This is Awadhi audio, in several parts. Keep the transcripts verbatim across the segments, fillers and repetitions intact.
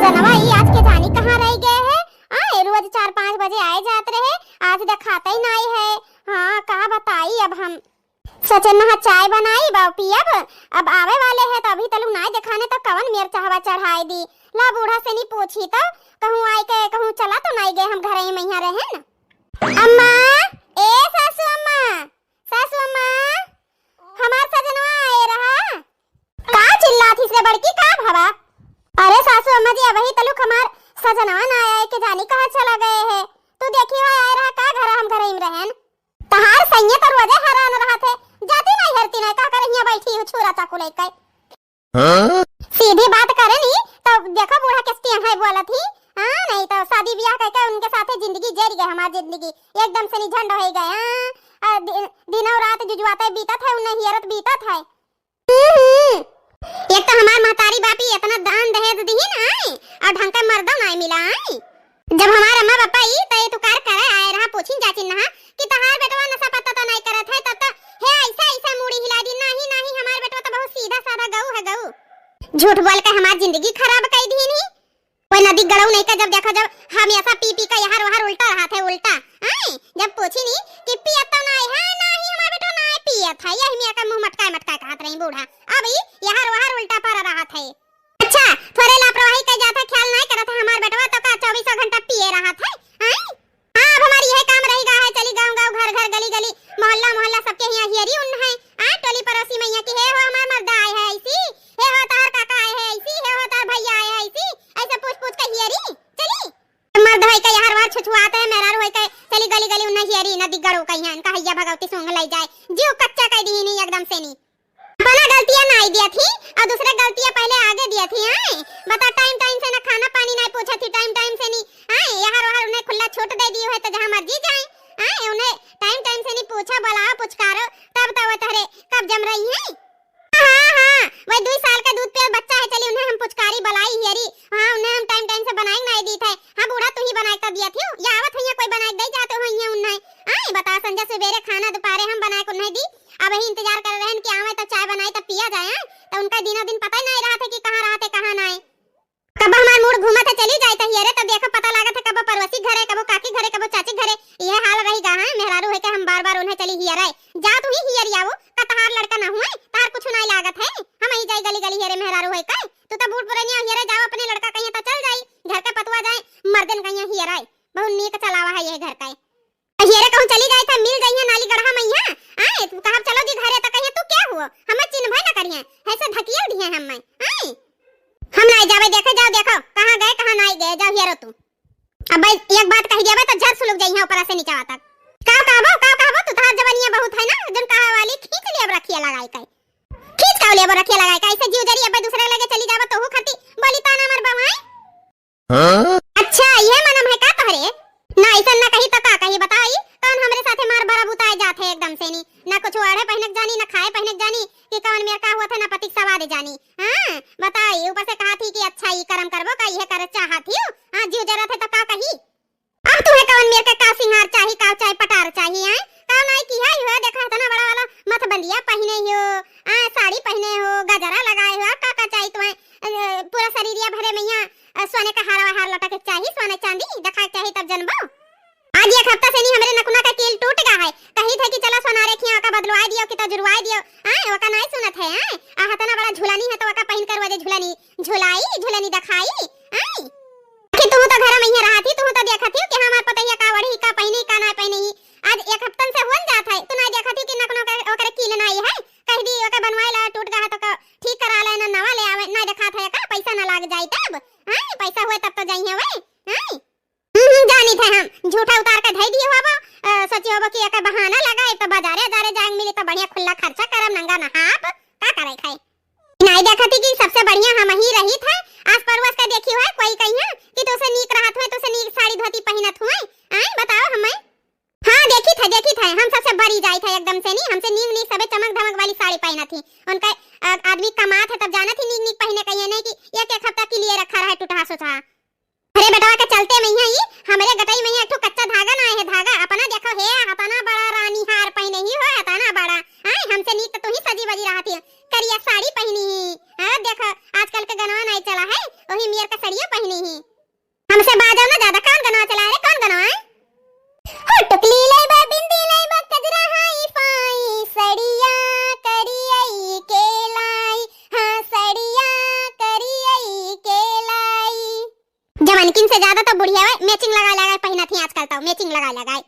सजनवा ई आज के जानी कहाँ रहि गए है। आए, रोज चार पाँच बजे आए जात रहे, आज देखाते ही नाई है। हाँ, का बताई अब हम। सोचे नहा चाय बनाई बा पियब, अब आवे वाले है तो अभी तलक नाई देखाने तो कवन मेर चहवा चढ़ाई दी। ला बूढ़ा से नी पूछी तो कहूँ आए के कहूँ चला तो नाई गए, हम घरे ही महिया रहे न। अम्मा, ए सासू अम्मा, सासू अम्मा, हमार सजनवा आए रहा। का चिल्लात हिस रे बड़की, का भवा? अरे सासू अम्मा जी, अबही तलक हमार सजनवा ना आए के जानी कहाँ चला गए है। तू देखी हो आए रहा का घर, हम घरे ही रहेन। तहार सैया तो रोजे हरान रहत है, जाती नहीं हरती नहीं, का करे हियाँ बैठी हो छुरा चाकू लेके। हाँ? सीधी बात करे नी तो देखो बूढ़ा किस्ती है बोलत ही। हाँ, नहीं तो शादी ब्याह करके उनके साथे जिंदगी जर गए, हमार जिंदगी एकदम से नी झंड हो गए। हाँ, आ, दि-, दिनों रात जुजुआते बीतत है, उन्हें हियरत बीतत है। हम्म, एक तो हमार महतारी बापी इतना दान दहेज दिहिन आए, और ढंग का मर्दो नाई मिला आए। जब हमार अम्मा बापा ई तो ये तुकार करे आए रहा, पूछिन जाचिन नहा कि तहार बेटवा नशा पत्ता तो नाई करत है, तब तो हे ऐसा ऐसा मूड़ी हिला दी, नहीं नहीं, हमार बेटवा तो बहुत सीधा साधा गऊ है, गऊ। झूठ बोल के हमार जिंदगी खराब कई दिहिन ही। कोई नदी गड़ऊ नहीं का, जब देखो जब हमेशा पी पी का यहाँ वहाँ उल्टा रहा थे, उल्टा। आए, जब पूछी नी कि पियत तो नाई है, नहीं हमार बेटवा नाई पियत है, यही में का मुंह मटकाए मटकाए कहत रही बूढ़ा। अब ई यहाँ वहाँ उल्टा पर रहा थे। अच्छा, थोड़े लापरवाही कर जात है, ख्याल नाई करत है हमार बेटवा, तो का चौबीसों घंटा पिए रहत है? हैं? हाँ, अब हमार यह काम रही गा है, चली गाँव गाँव, घर घर, गली गली, मोहल्ला मोहल्ला, सबके यहाँ हियरी उन है। आ, टोली पड़ोसी मैया की, "हे हो हमार मर्दा आए है ऐसी, हे हो तोहर काका आए है ऐसी, हे हो तोहर भैया आए है ऐसी", ऐसे पूछ पूछ के हियरी। चली, मर्द होई के यहाँ वार छुछुआत है, मेहरारू होई के चली गली गली उन्हें हियरी, नदी गड़ो कहीं इनका हैया भगवती सूंघ लई जाए, जीव कच्चा कर दी नहीं एकदम से नी। अपना गलतियाँ नाई दिया थी और दूसरे गलतियाँ पहले आगे दिया थी, हैं? बता, टाइम टाइम से ना खाना पानी नाई पूछा थी, टाइम टाइम से नी, हैं? यहाँ वहाँ उन्हें खुला छूट दे दियो है तो जहाँ मर्जी जाए, हैं? उन्हें टाइम टाइम से नी पूछा, बुलाओ, पुचकारो, तब तो वो तहरे कब जम रही है। हाँ, हाँ, वही दुई साल का दूध पियल बच्चा है, चली उन्हें हम पुचकारी बुलाई हियरी, हाँ, उन्हें हम टाइम टाइम से बनाए नाई दी थे, हाँ, बूढ़ा तू ही बनाए कर दिया थी, या आवत है कोई बनाए दे जाते हो उन्हें, आए, बता, संझा सुबेरे खाना दोपहरे हम बनाए को नहीं दी, अब ही इंतजार कर रहे हैं कि आवे तब चाय बनाए तब पिया जाए, हैं? तो उनका दिनों दिन पता ही नहीं रहा था कि कहाँ रहा थे, कहाँ ना आए। कब हमार मूड घूमत है, चली जाए तो हियरे, तब देखो पता लागत है कबो पड़ोसी घरे, कबो काकी घरे, कबो चाची घरे, यह हाल रही गा, हैं? मेहरारू है के हम बार बार उन्हें चली हियरे, जा तू ही हियर आवो, का तहार लड़का ना हुए, तहार कुछ नहीं लागत है, हम ही जाए गली गली हियरे मेहरारू है के, तू तो बूढ़ पुरनिया हियरे जाओ, अपने लड़का कहीं तो चल जाई, घर के पतुआ जाए, मर्दन कहीं हियरे, बहुत नीक चलावा है ये घर का। हियरे कहूँ चली जाए था, मिल जाइए नाली गढ़ा मैया। आए, तू कहब चलो जी घरे तो कहिए तू क्या हुआ? हमें चिन्ह भय ना करिए, ऐसे धकिया दिए हम मैं। आए, हम ना जावे, देखे जाओ, देखो कहाँ गए, कहाँ ना गए, जाओ हियरो तू। अब भाई एक बात कही देबे तो झर सुलग जाइए ऊपर से नीचे तक। का कहबो, का कहबो, तू तहार जवानिया बहुत है ना, जन कहा वाली खींच ले अब रखिया लगाई के। खींच का ले अब रखिया लगाई के, ऐसे जीव जरी अब दूसरे के लगे चली जाबो तो हु खती बोली ताना मर बवाए। हाँ? अच्छा, ये मनम है का तोहरे? ना, ऐसा ना कही तो का कही, बताई, कौन हमरे साथे मार बरा बुताए जात है एकदम से नी, ना कुछ ओढ़े पहनक जानी, ना खाए पहनक जानी, कि कौन मेर का हुआ था, ना पतिक सवाद जानी। हाँ, बताई, ऊपर से कहा थी कि अच्छा, ई करम करबो का, ये करे चाहत ही हो? हाँ, जीव जरा थे तो का कही? अब तुम्हें कौन मेर के का सिंगार चाही, का चाही, पटार चाही, हैं? का नाई किहा ही हो, देखा इतना बड़ा वाला मथबंदिया पहिने ही हो, आ, साड़ी पहिने हो, गजरा लगाए हो, आ, का का चाही तुम्हें? अ, पूरा शरीरिया भरे मैया, अ, सोने का हार वहार लटक के चाही, सोने चांदी देखा के चाही तब जनबो। आज एक हफ्ता से नी हमरे नकुना का कील टूट गा है, कही थे कि चला सोनारे खिया का बदलवाए दियो कि तो जुड़वाए दियो, आए, ओका नाई सुनत है, आए, आ, इतना बड़ा झुलानी है तो ओका पहिन कर वजे झुलानी, झुलाई, झुलानी दिखाई, आए। कि तू तो घर में ही रहत ही, तू तो देखत ही कि हमार पतैया का ओढ़ी, का पहिनी, का ना पहिनी। आज एक हफ्तन से हुन जात है, तू ना देखत ही कि नकनो के ओकरे कील ना आई है। कह दी ओके बनवाए ला, टूट गया है तो का ठीक करा ले, ना नवा ले आवे, ना देखात है का पैसा ना लाग जाई तब। हाँ, पैसा हुए तब तो जाई है वे। हाँ। हम्म, हम्म, जानी थे हम, झूठा उतार के धई दिए होबो, अ, सोची होबो कि एकर बहाना लगाए तो बाजारे, बाजारे जाए मिली तो बढ़िया खुला खर्चा करब, नंगा नहाब, का करे खाए। नाई देखती कि सबसे बढ़िया हम ही रही थे, आस पड़ोस का देखी हुए कोई कहिया कि तोसे नीक रहत हुए, तोसे नीक साड़ी धोती पहिनत हुए, आए बताओ हमें। हाँ, देखी थे, देखी थे, हम सबसे बरी जाई थे एकदम से नी, हमसे नीक नीक सबे चमक धमक वाली साड़ी पहिनत ही। उनका, अ, आदमी कमात है तब जानत ही नीक नीक पहिने कहिए नहीं कि एक एक हफ्ता के लिए रखा रहे टूटहा सोचहा। अरे बेटवा के चलते में ही हमरे गटई में ही एक ठो कच्चा धागा ना आए है, धागा अपना देखो हे, हताना बड़ा रानी हार पहिने ही हो, हताना बड़ा। आए, हमसे नीक तो तू ही सजी बजी रहती है। करिया साड़ी पहिनी ही। हाँ, देखो, आजकल के गनवा नाई चला है, वही मेर का साड़िया पहिनी ही। हमसे बाजो ना ज्यादा, कौन गनवा चला है रे, कौन गनवा है? हो टुकली लइबा, बिंदी लइबा, कजरा हाई फाई, सड़िया करियई के लाई, हाँ, सड़िया करियई के लाई। जवानकिन से ज्यादा तो बुढ़िया वे matching लगाए लगाए पहिनत ही आजकल, तो matching लगाए लगाए।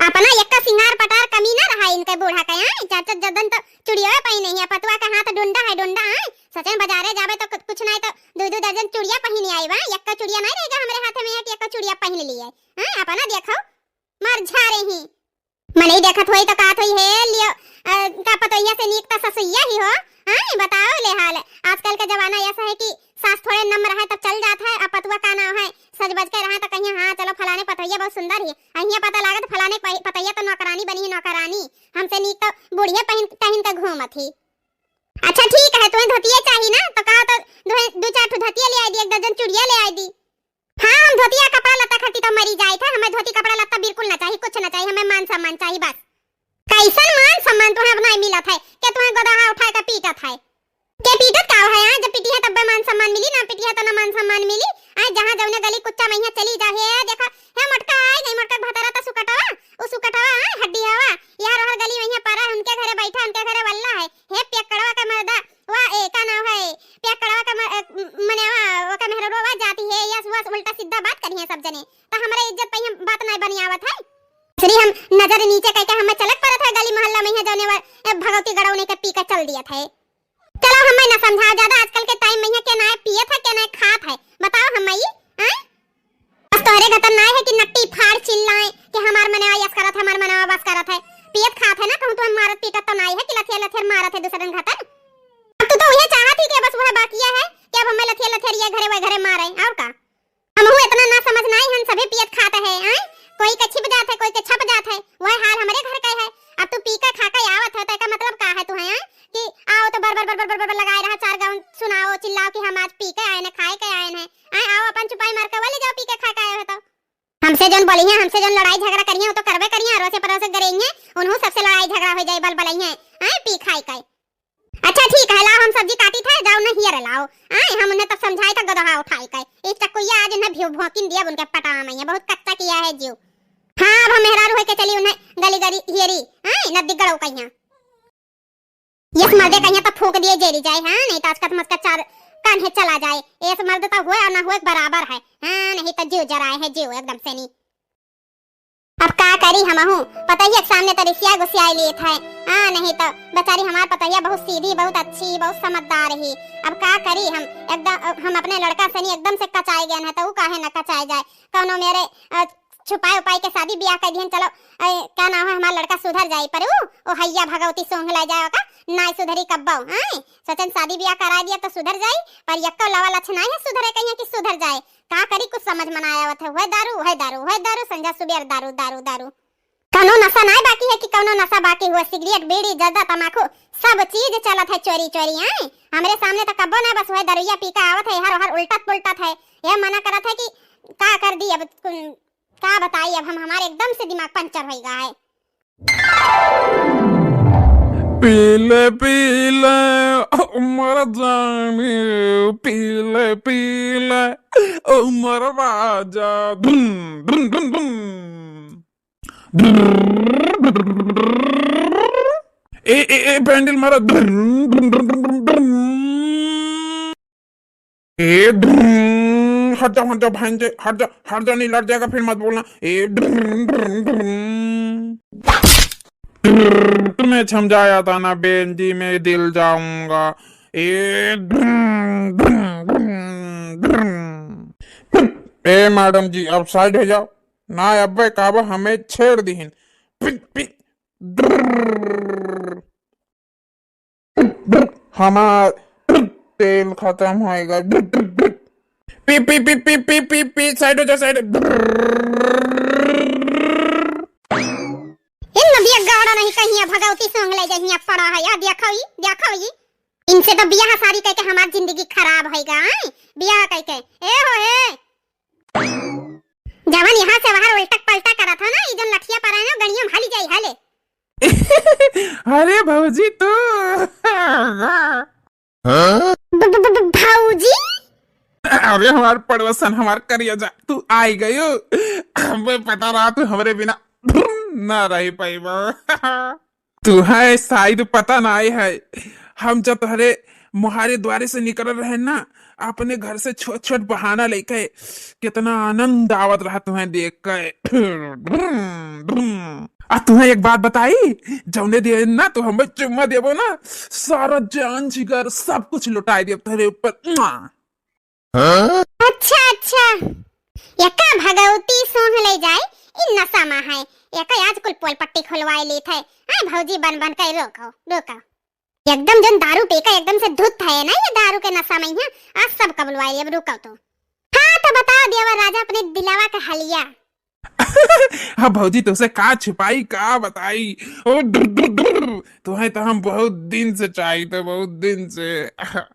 अपना एक्का सिंगार पटार कमी ना रहा इनके बूढ़ा के, आय? चार चार जदन तो चुड़िया पहिने ही, पतुआ का हाथ डुंडा है, डुंडा, आय? सचन बजारे जाबे तो कु-, कुछ नाई तो दो दो दर्जन चुड़िया पहिने आई बा, एक्का चुड़िया नाई रहेगा हमरे हाथ में कि एक्का चुड़िया पहिन लिए, आय? अपना देखो, मर झारे ही। मनई देखत होई तो कहत होई, "हे लियो, अ, का पतोहिया से नीक त ससुइया ही हो।" हाँ, बताओ ले हाल। आजकल के जमाना ऐसा है कि सास थोड़े नम्र है तब चल जात है, अब पतुआ का नाव है, सज बज के रहा तो कहिए, "हाँ, चलो फलाने पतोहिया बहुत सुंदर ही।" अहिया पता लागत फलाने पहि-, पतोहिया तो नौकरानी बनी है, नौकरानी। हमसे नीक तो बुढ़िया पहिन, पहिन के घूमत ही। अच्छा ठीक है, तुम्हें धोतिया चाहिए ना, तो कहा तो दो, दो चार ठो धोतिया ले आई दी, एक दर्जन चूड़िया ले आई दी। हाँ, हम धोतिया कपड़ा लत्ता खातिर तो मरी जाइत है, हमें धोती कपड़ा लत्ता बिल्कुल ना चाही, कुछ ना चाही, हमें मान सम्मान चाही बस। कैसन मान सम्मान तुम्हें अब नाई मिलत है? के तुम्हें गोदहा उठाए के पीटत है? के पीटत का है? हाँ, जब पीटी है तब मान सम्मान मिली, ना पीटी है तो ना मान सम्मान मिली। आय, जहाँ जौने गली कुच्चा मइहाँ चली जा, हे देखा, हे मोटका आय गई, मोटका भतरा तो सुकटवा, उ सुकटवा, हाँ, हड्डी हवा, यार ओहर गली मइहाँ परा, उनके घरे बैठा, उनके घरे वल्ला है। हे पियक्कड़वा का मर्दा, वा, ए, का नाव है? पियक्कड़वा का म-, अ, मने वा, ओका मेहररुआ जाती है, यस, वस, उल्टा सीधा बात करी है सब जने। तो हमरे इज्जत पे हम बात नहीं बनी आवत है। श्री हम नजर नीचे कइके हमें चलक परत है गली मोहल्ला मइहाँ जौने वा, ए, भगवती गड़ौने के पी के चल दियत है। चलो हमें ना समझाओ ज्यादा, आजकल के time मइहाँ के ना पियत है, के ना खात है, बताओ हमें, हैं? बस तोहरे घतन नाय है कि नट्टी फाड़ चिल्लाए कि हमार मनवा यस करत है, हमार मनवा बस करत है। पियत खात है ना, कहूँ तुहन मारत पीटत तो नाय है कि लथियर लथियर मारत है दूसरन घतन। अब तू तो उहे चाहत ही कि बस वह बाकिया है कि अब हमें लथियर लथियर ये घरे वह घरे मारे, और का? हमहू इतना ना समझ नाय हन, सभे पियत खात है, आय? कोई के छिप जात है, कोई के छप जात है, वह हाल हमरे घर का है। अब तू पी के खा के आवत है, तो एका मतलब का है तू है, आय? कि आओ तो बर बर बर बर बर बर लगाए रहा, चार गाउन सुनाओ, चिल्लाओ कि हम आज पी के आए हैं, खाए के आए हैं, आय? आओ अपन चुपाई मार के वाले जाओ, पी के खा के आए हो तो। हमसे जौन बोली हैं, हमसे जौन लड़ाई झगड़ा करी हैं, वो तो करबे करी हैं, अड़ोसे पड़ोसे गरे हैं, उन्हों सबसे लड़ाई झगड़ा हो जाए, बल बलई हैं, आय? पी खाई के। अच्छा ठीक है, लाओ हम सब्जी काटी थे, जाओ न हियर लाओ। आय, हम उन्हें तब समझाए था गदहा उठाई के। इस चक्कुइया आज उन्हें भ्यो भोंकिन दिया, उनके पटावा में ये बहुत कच्चा किया है जीव। हाँ, अब हम मेहरारू होई के चली उन्हें गली गली हियरी, आय, नदी गड़ो कहिया। यस मर्दे कहिया तो फूंक दिए जेरी जाए, हाँ, नहीं तो आज का तो मत का चार कान्हे चला जाए। यस मर्द तो हुए और ना हुए बराबर है, हाँ, नहीं तो जीव जराए है जीव एकदम से नी। अब का करी हमहू, पतोहिया के सामने तो रिसिया गुसियाई लेत है। हाँ, नहीं तो बेचारी हमार पतोहिया बहुत सीधी, बहुत अच्छी, बहुत समझदार ही। अब का करी हम, एकदम, हम अपने लड़का से नी एकदम से कचाए गए हैं, तो ऊ काहे न कचाए जाए। कौनो मेरे, अ, छुपाए उपाए के शादी ब्याह कर दिहन, चलो, अ, का नाम है, हमार लड़का सुधर जाई, पर ऊ, ओ हैया भगवती सूंघ ले जाए ओका, नाय सुधरी कब्बो, हैं? सोचन शादी ब्याह करा दिया तो सुधर जाई, पर यक्को लवा लछ नाय है सुधरे, कहिया कि सुधर जाए। का करी, कुछ समझ में ना आवत है, वह दारू, वह दारू, वह दारू, संझा सुबेर दारू, दारू, दारू। कौनो नशा नाय बाकी है कि कौनो नशा बाकी हुआ, सिगरेट, बीड़ी, जर्दा, तमाकू, सब चीज चलत है चोरी चोरी, आय? हमरे सामने तो कब्बो ना, बस वह दरुइया पी के आवत है, हर हर उल्टत पुल्टत है। यह मना करत है कि का कर दी अब, का बताई अब हम, हमारे एकदम से दिमाग पंचर होई गा है। पीले पीले ओ मर जाने, पीले पीले ओ मर राजा, धुन, धुन, धुन, धुन। ए, ए, ए, बैंडल मारा, धुन, धुन, धुन, धुन, धुन, धुन। ए ढुम, हट जाओ, हट जाओ, भांजे, हट जा, हट जा, नहीं लड़ जाएगा, फिर मत बोलना। ए ढुम, ढुम, ढुम। तुम्हें समझाया था ना, बेंजी में दिल जाऊंगा। ए ढुम, ढुम, ढुम, ढुम। ए मैडम जी, अब side हो जाओ ना, अब्बे काबा हमें छेड़ दिहिन। पिट, पिट, ढुम। हमार तेल खत्म होएगा। पी, पी, पी, side हो जा, side। इन नदिया गाड़ा नहीं कहीं, भगवती सोंग ले जहिया पड़ा है, या देखो ई, देखो ई। इनसे तो बियाह सारी कह के हमार जिंदगी खराब होएगा, हैं? बियाह कह के। ए हो, ए। जवन यहाँ से वहाँ उल्टक पलटा करत हो ना, ई जन लठिया पर है ना, गणिया में हली जाई, हले। अरे भौजी तू। हाँ? ब-, ब-, ब-, भौजी? अरे हमार पड़ोसन, हमार करेजा, तू आई गयो। हमें पता रहा तू हमरे बिना ना रह पाइबा। तुहैं शायद पता नाहीं है, हम जब तोहरे मोहारे द्वारे से निकल रहे ना, अपने घर से छोट छोट बहाना लेके, कितना आनंद आवत रहा तुहैं देख के। आ तुहैं एक बात बताई, जौने दिन ना तू हमें चुम्मा देबो ना, सारा जान जिगर सब कुछ लुटाई देब तोहरे ऊपर। अच्छा, अच्छा। एका भगवती सोंह ले जाए, इ नशा मा है। एका आज कुल पोल पट्टी खुलवाए लेत है। आय भौजी बन बन के रोको, रोको। एकदम जौन दारू पी के एकदम से धुत है ना, ये दारू के नशा मा ही है। आज सब कबुलवाए, अब रुको तो। हाँ तो बताओ देवर राजा अपने दिलावा का हलिया। हाँ भौजी, तुहसे का छुपाई, का बताई? ओ डुर, डुर, डुर। तुहैं तो हम बहुत दिन से चाहित है, बहुत दिन से। अ-,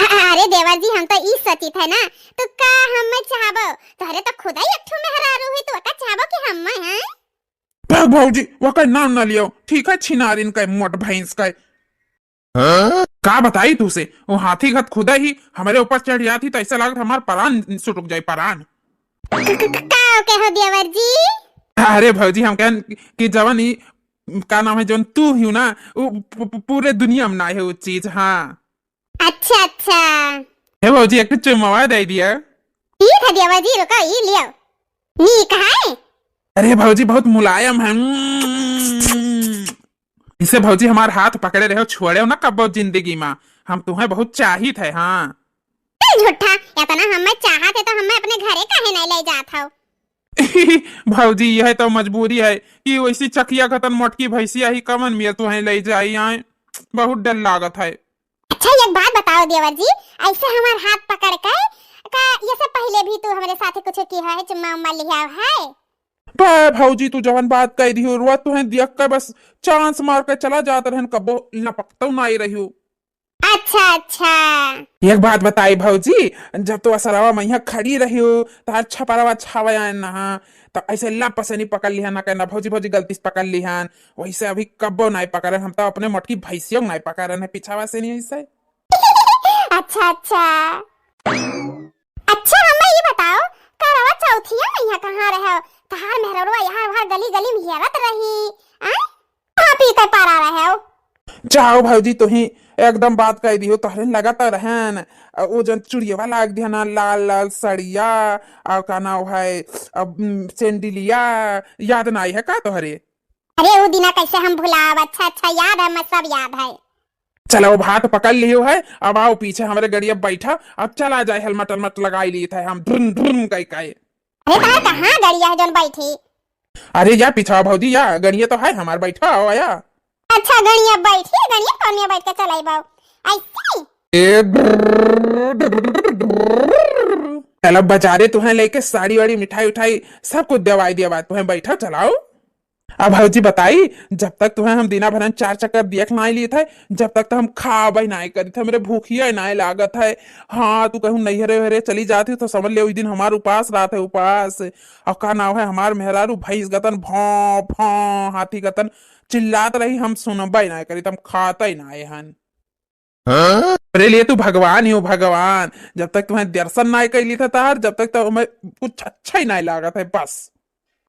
अरे देवर जी, हम तो ई सोचित है ना, तू का हमें चाहबो? तोहरे तो खुदा ही एक ठो मेहरारू है, तू ओका चाहबो कि हमें, हैं? भाग भौजी, ओकर नाम ना लियो, ठीक है? छिनारिन का, मोट भैंस का। हाँ? का बताई तुहसे, वो हाथी घत खुदा ही हमरे ऊपर चढ़ जात ही तो ऐसा लागत हमार परान सुटुक जाए, परान। क-, क-, क-, का कहो देवर जी? अरे भौजी, हम कहन कि जवन ई, का नाम है, जौन तू ही ना, वो पू-, पू-, पूरे दुनिया मा ना है वो चीज। हाँ। अच्छा, अच्छा। हे भौजी, एक ठो चुम्मवा दे दिया। ठीक है देवर जी, रुको, ई लियो। नीक है। अरे भौजी, बहुत मुलायम है। इसे भौजी हमार हाथ पकड़े रहो, छोड़े ना कब्बो जिंदगी मा। हम तुहैं बहुत चाहित है, हाँ। चल झूठा, इतना हमें चाहत है तो हमें अपने घरे काहे नहीं ले जात हो? भौजी, यह तो मजबूरी है कि वैसी चकिया घतन मोटकी भैंसिया ही कमन मिया तुहैं ले जाई आए, बहुत डर लागत है। अच्छा, एक बात बताओ देवर जी, ऐसे हमार हाथ पकड़ के का ये सब पहले भी तू हमरे साथे कुछ किया है, चुम्मा उम्मा लिया है? बे भौजी, तू जवन बात कह दियो, रोज तुहैं देख के बस चांस मार के चला जात रहन, कबो लपकतौ नाई रहियो। अच्छा, अच्छा। एक बात बताई भौजी, जब तू असरवा मइहाँ खड़ी रहियो, तार छपरवा छावे आए ना, तो ऐसे लप से नहीं पकड़ लिहन, ना कहना भौजी, भौजी गलती से पकड़ लिहन, वैसे अभी कब्बो नाई पकड़न, हम तो अपने मोटकी भैंसियों नाई पकड़न है पिछावा से नहीं ऐसे। अच्छा, अच्छा। अच्छा, हमें ये बताओ, करवा चौथिया मइहाँ कहाँ रहे? तहार मेहररुआ यहाँ वहाँ गली गली में हेरत रही, आय? कहाँ पी के पारा रहे हो? जाओ भौजी, तुही एकदम बात कह दियो, तोहरे लगा तो रहन, अ, वो जन चुड़ियवा लाग दिया ना, लाल लाल सड़िया, और का नाम है, अब, उम, सेंडिलिया, याद ना आई है का तोहरे? अरे, वो दिना कैसे हम भुलाब? अच्छा, अच्छा, याद है, मैं सब याद है। चलो, अब हाथ पकड़ लियो है, अब आओ पीछे हमरे गड़िया बैठा, अब चला जाए, हेलमेट वेलमेट लगाई ली थे हम, ड्रुन ड्रुन कह कहे। अरे, तार कहाँ गड़िया है जौन बैठी? अरे या पीछा भौजी, या गड़िया तो है हमार, बैठा हो या। अच्छा, गड़िया बैठी, गड़िया कौन में बैठ के चलाई बाऊ? ऐसे? ए, चलो, बाजारे तुहें लेके साड़ी वाड़ी, मिठाई उठाई सब कुछ देवाई दिया बात, तुहें बैठा चलाओ। अब भौजी बताई, जब तक तुहें हम दिना भरन चार चक्कर देख नाई ली थे, जब तक तो हम खाबे नाई करी थे, हमरे भूखिया नाई लागत है। हाँ, तू कहूँ नैहरे वैहरे चली जाती तो समझ ले, उस दिन हमार उपास रात है, उपास। और का नाव है, हमार मेहरारू भैंस गतन भौं भौं, हाथी गतन चिल्लात रही, हम सुनबे नाई करी, हम खाते नाई हन। हाँ? तोरे लिए तू भगवान ही हो, भगवान। जब तक तुहें दर्शन नाई कैली था तार, जब तक तो हमें कुछ अच्छा ही नाई लागत है, बस।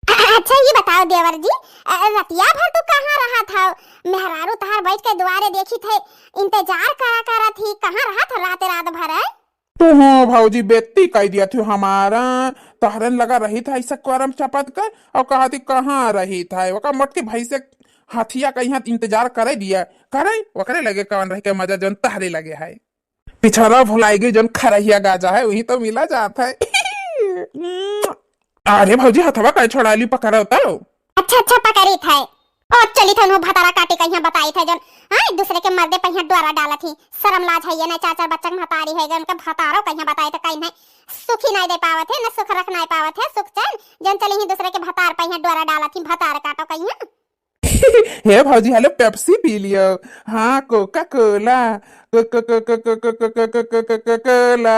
अच्छा, ये बताओ देवर जी, अ, रतिया भर तू कहाँ रहा था? मेहरारू तहार बैठ के दुआरे देखी थे, इंतजार करा करा थी, कहाँ रहा था रात, रात भर, हैं? तू हो भौजी, बेइज्जती कई दिया थी हमारा। तहरन लगा रही था ऐसा करम चपत कर, और कहा थी कहाँ रही था, ओका मोटकी भैंसे हथिया का यहाँ इंतजार करे दिया, करे, ओकरे लगे कौन रह के मजा जौन तहरे लगे है। पिछड़ा भुलाई गई जौन खरहिया गाजा है, वही तो मिला जात है। अरे भौजी, हथवा काहे छोड़ा ली, पकड़ो तो। अच्छा, अच्छा, पकड़ी था। ओ, चली था, उन्हों भतारा काटी कहिया बताई था जौन, हाँ, एक दूसरे के मर्दे पहिया डोरा डालत ही। शर्म लाज है ये ना, चार चार बच्चा के महतारी है, उनके भतारो कहिया बताई था, कहीं नहीं सुखी नहीं दे पावत है, ना सुख रख नहीं पावत है, सुख चैन, जौन चली ही दूसरे के भतार पहिया डोरा डालत ही, भतार काटो कहिया। हे भौजी, हेलो, पेप्सी पी लियो। हाँ, कोका कोला, को-, को-, को-, को-, कोला।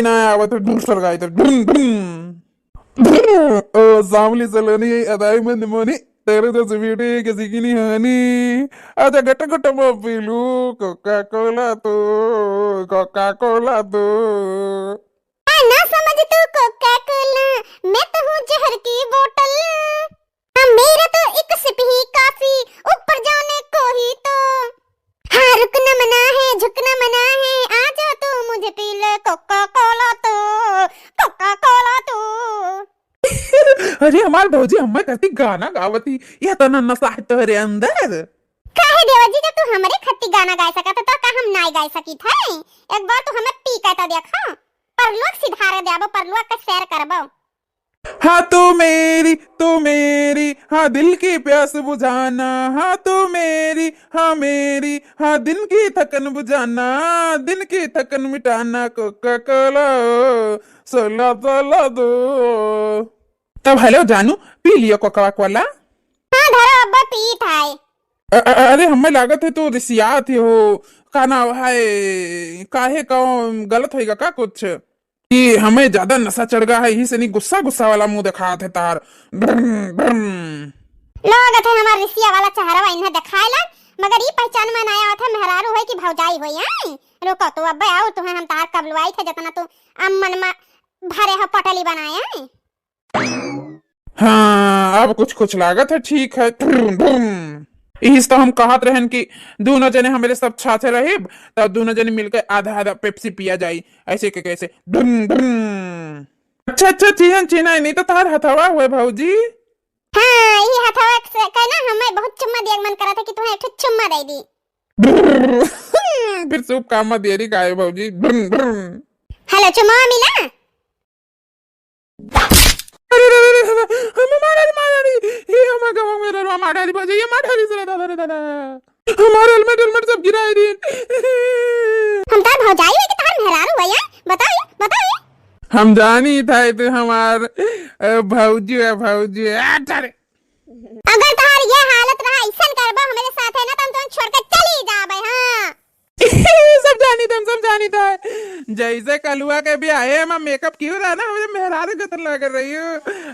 कोई ना आवत है, दूसर गाई तो ढुम ढुम। ओ सांवली सलोनी, अदाई मंद मोनी, तेरे जैसी ब्यूटी किसी की नहीं होनी। आजा गट गट में पी लूं कोका कोला तो, कोका कोला तो। हाँ, ना समझ तू कोका कोला, मैं तो हूँ जहर की बोतल। हाँ, मेरा तो एक सिप ही काफी, ऊपर जाने को ही तो। हाँ, रुकना मना है, झुकना मना है, आ जा तू मुझे पी ले कोका कोला तो, कोका कोला तो। अरे हमार भौजी हमें कहती गाना गावती, यह तो ना नशा है तोहरे अंदर। काहे देवर जी, जब तू हमरे खत्ती गाना गाय सकत है, तो का हम नाय गाय सकित है? एक बार तू हमें पी के तो देखो, परलोक सिधारे देबो, परलोक के सैर करबो। हाँ तू मेरी, तू मेरी, हाँ दिल की प्यास बुझाना, हाँ तू मेरी, हाँ मेरी, हाँ दिन की थकन बुझाना, दिन की थकन मिटाना, कोका कोला, सोला सोला दो। तब हेलो जानू, पी लियो कोका कोला। हाँ धरो, अब्बा पीत है। अ-, अ-, अरे हमें लागत है तू रिसियात ही हो, का नाम है, काहे का गलत होइगा का कुछ? कि हमें ज्यादा नशा चढ़ गया है, यही से नहीं गुस्सा गुस्सा वाला मुंह दिखात है तार। ब्रम, ब्रम। लागत है हमार रिसिया वाला चेहरा इन्हें दिखाए ला, मगर ई पहचान में ना आवत है, मेहरारू होई कि भौजाई होई, हैं? रुको तू, अब्बे आओ, तुम्हें हम तार कबलवाई थे, जितना तू अम्मन में भरे हो पटली बनाए, हैं? हाँ, अब कुछ कुछ लागत है, ठीक है। धुम, धुम। इस तो हम कहत रहन कि दोनों जने हमरे सब छाछे रहिब, तब दोनों जने मिलके आधा आधा पेप्सी पिया जाई, ऐसे के कैसे। धुम, धुम। अच्छा, अच्छा, चिन्हन, चिन्हन, नहीं तो तार हथवा हुए भौजी। हाँ, ये हथवा से कहना, हमें बहुत चुम्मा दिया मन करत है कि तुम्हें एक ठो चुम्मा दे दी। फिर शुभ काम में देरी का है भौजी। धुम, धुम। हेलो, चुम्मा मिला? अरे, अरे, अरे, अरे, हम मारा रे, मारा रे। ये हमार गवा में रे, मारा रे, बजे, ये मारा रे, रे, दादा रे, दादा। हमारे हेलमेट, हेलमेट सब गिराए रे। हम तार भौजाई है कि तार मेहरारू है, हैं? बताओ ये, बताओ ये। हम जानी था ये तो हमार, अ, भौजी है, भौजी है। आ, अरे। अगर तार ये हालत रहा, ऐसन करबो हमारे साथ है ना, तो हम तुम छोड़ के चली जाबे, हाँ। सब जानी था, हम सब जानी था। जैसे कलुआ के ब्याहे में मेकअप कियो रहा ना, हमरे मेहरारू के तरह लग रही हो।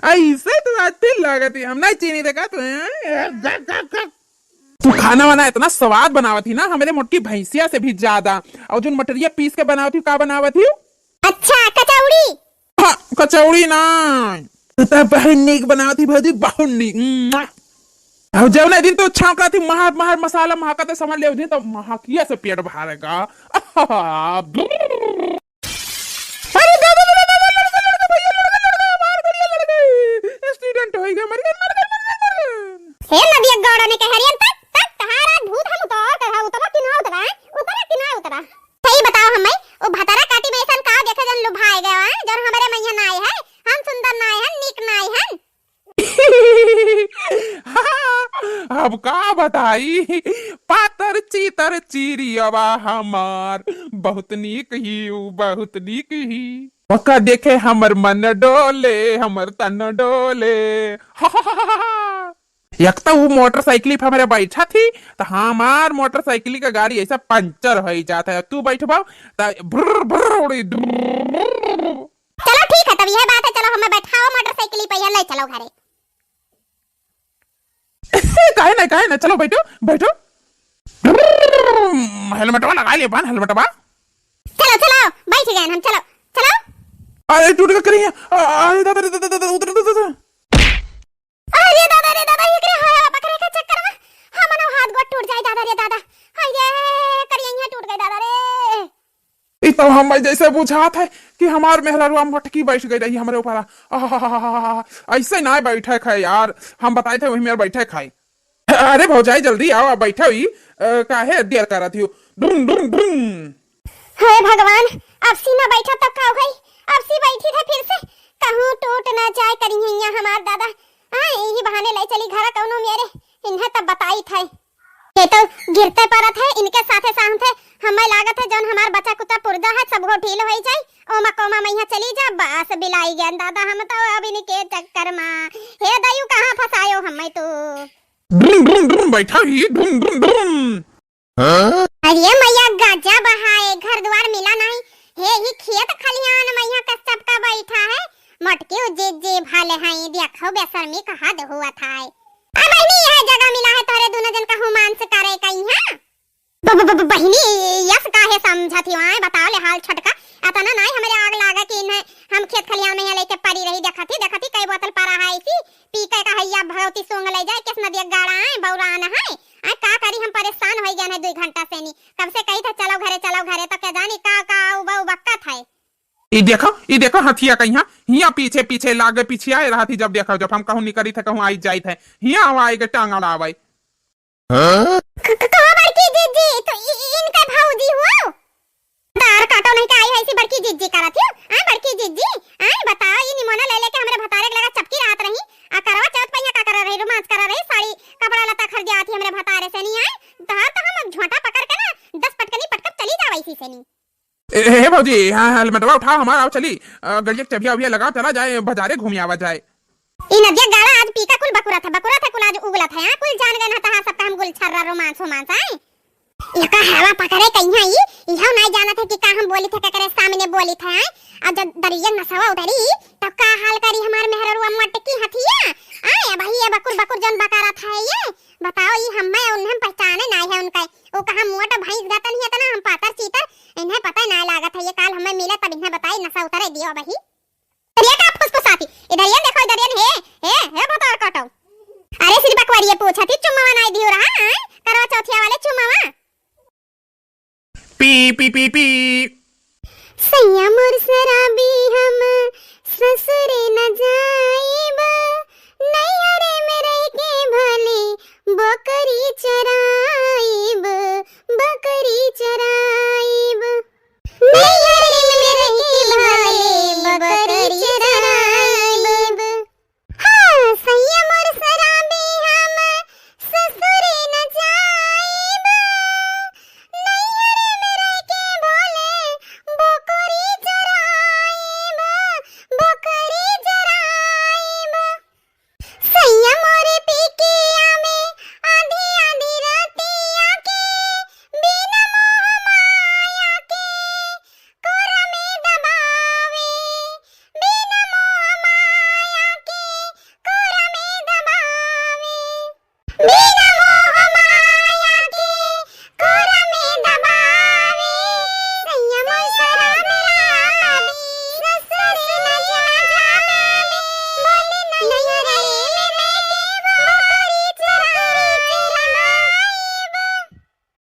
ऐसे तो आज दिल लागत ही, हम नहीं चीनी देखा तो। तू खाना वाना इतना स्वाद बनावत ही ना, हमरे मोटकी भैंसिया से भी ज्यादा। और जो मटरिया पीस के बनावत ही, का बनावत ही? अच्छा, कचौड़ी। हाँ, कचौड़ी ना। तू तो बहुत नीक बनावत ही भौजी, बहुत नीक। मुआ। अब जौने दिन तू छौंका थी, महक, महक मसाला महका तो समझ ले, दिन तो महकिया से पेट भरेगा। अरे दादा, लड़का, लड़का, लड़का, लड़का, भैया, लड़का, लड़का, हमार करिया लड़का। एक्सीडेंट होइगा, मर गए, मर गए, मर गए, मर गए। हे नदिया गौड़ा ने कह रही है, तक, तक, तहारा भूत हम उतार कर, हाँ, उतरा कि ना उतरा, हैं? उतरा कि ना उतरा? सही बताओ हमें, वो भतारा काटी में ऐसन का देखे जन लुभाए गए हैं, जन हमारे मैया ना आए हैं, हम सुंदर ना आए हैं, नीक ना आए हैं। अब का बताई, पातर चीतर चिरियवा हमार, बहुत नीक ही उ, बहुत नीक ही। ओका देखे हमर मन डोले, हमर तन डोले। एक तो उ मोटरसाइकिल पे हमरे बैठा थी, तो हमार मोटरसाइकिल का गाड़ी ऐसा पंचर हो ही जाता है। तू बैठबा, तो ब्र, ब्र, उड़ी, ब्र। चलो ठीक है, तब यह बात है, चलो हमें बैठाओ मोटरसाइकिल पे, ले चलो घरे। काहे ना, काहे ना, चलो बैठो, बैठो। हेलमेटवा लगा ले, बान हेलमेटवा। चलो, चलो, बैठ गए हम, चलो, चलो। अरे टूट गया करिया, अरे दादा रे दादा, दादा, उतर, उतर, उतर। अरे दादा रे दादा, एकरे होया पकड़े के चक्कर में हमनो हाथ गोड़ टूट जाए, दादा रे दादा। हाय रे, करिया टूट गए, दादा रे। ई तो हमें जैसे बुझात है कि हमार मेहरारुआ मोटकी बैठ गई रही हमरे ऊपर। आहाहाहा, ऐसे ना बैठे खाए यार, हम बताए थे वही मेर बैठे खाए। अरे भौजाई जल्दी आओ, आप बैठा हुई, अ, काहे देर करत हो? डुम, डुम, डुम। हे भगवान, अब सीना बैठा तो का होई? अब सी बैठी थे फिर से, कहूँ टूट ना जाए करिहैया हमार दादा। हाँ, यही बहाने ले चली घरा कौनो मेरे, इन्हें तब बताई थे। ये तो गिरते पड़त है, इनके साथे साथे हमें लागत है जौन हमार बचा कुत्ता पुर्जा है, सब हो ढील होई जाई। ओमा कोमा मैया चली जा, बस बिलाई गैन दादा, हम तो अब इनके चक्कर मा। हे दयू, कहाँ आयो हमें तो। ड्रुम, ड्रुम, ड्रुम, बैठा ही, ड्रुम, ड्रुम, ड्रुम। अरे मैया, गजब है, घर द्वार मिला नहीं। हे ही खेत खलिहान मैया के सबका बैठा है। मोटकी उ जीजी भले हैं, देखो बेशर्मी कहा दे हुआ था है। अब नहीं यह जगह मिला है तोरे दोनों जन का हुमांस करे का यहाँ। ब-, ब-, ब-, ब-, बहिनी, यस काहे समझत ही आए? बताओ ले हाल छोटका। अतना नाई हमरे आग लागे कि इन्हें हम खेत खलिहान में यहाँ लेके पड़ी रही। देखत ही, देखत ही कई बोतल परा है इसी, पी के कहैया भगवती सोंग ले जाए, किस नदिया गाड़ा आए, बौरान है। आए का करी, हम परेशान होई गए हैं दुई घंटा से नी। कब से कही था चलो घरे, चलो घरे, तो क्या जानी का, का उबा उबक्कत है। ई देखो, ई देखो हथिया कहिया, हिया पीछे पीछे लागे, पीछे आए रहत ही जब देखो, जब हम कहूँ निकरी थे, कहूँ आई जाइत है, हिया आवा आए के टांग अड़ावे। हाँ? क-, क-, कहो बड़की जीजी, तो इ-, इ-, इनका भौजी हुआ? दार काटो नहीं का आई है ऐसी बड़की जीजी करत हो? आए बड़की जीजी, आए बताओ, ई निमोना ले लेके हमरे भतारे के लगा चपकी रहत रही। आ करवा चौथ पे यहाँ का कर रही, रोमांस कर रही, साड़ी कपड़ा लत्ता खरीदे आती हमरे भतारे से नहीं आए। तहार तो हम अब झोंटा पकड़ के ना दस पटकनी पटकब चली जावे इसी से नहीं। ए, हे, हे भौजी, हाँ, हेलमेटवा उठाओ, हमार आओ चली। अ, गड़िया के चबिया उबिया लगाओ, चला जाए, बाजारे घूमी आवा जाए। ई नदिया गाड़ा आज पीका कुल बकुरत है, बकुरत है कुल आज उगलत है, हाँ, कुल जान गए ना तहार सबका हम गुलछर्रा रोमांस होमांस, आए। एका हवा पकड़े कहिया ई, इहो नाई जानत है कि का हम बोली थे, केकरे सामने बोली थे, आए। अब जब दरिया नसवा उतरी, तब का हाल करी हमार मेहररुआ मोटकी हथिया, आए, अब ही ये बकुर बकुर जौन बकरत है ये, बताओ, ई हम्मे उन्हें पहचाने नाई है उनका, वो कहाँ मोट भैंस गतन ही इतना हम पातर चीतर, इन्हें पता ही नाई लागत है, ये काल हम्मे मिले तब इन्हें बताई, नशा उतरे दियो अब ही। इधर ये का फुसफुसाती? इधर ये देखो, इधर ये, हे, हे, हे भतार काटो। अरे श्री बकवरिये पूछा थी, चुम्मावा नाई दियो रहा, आए? करवा चौथिया वाले चुम्मावा। पी, पी, पी, पी।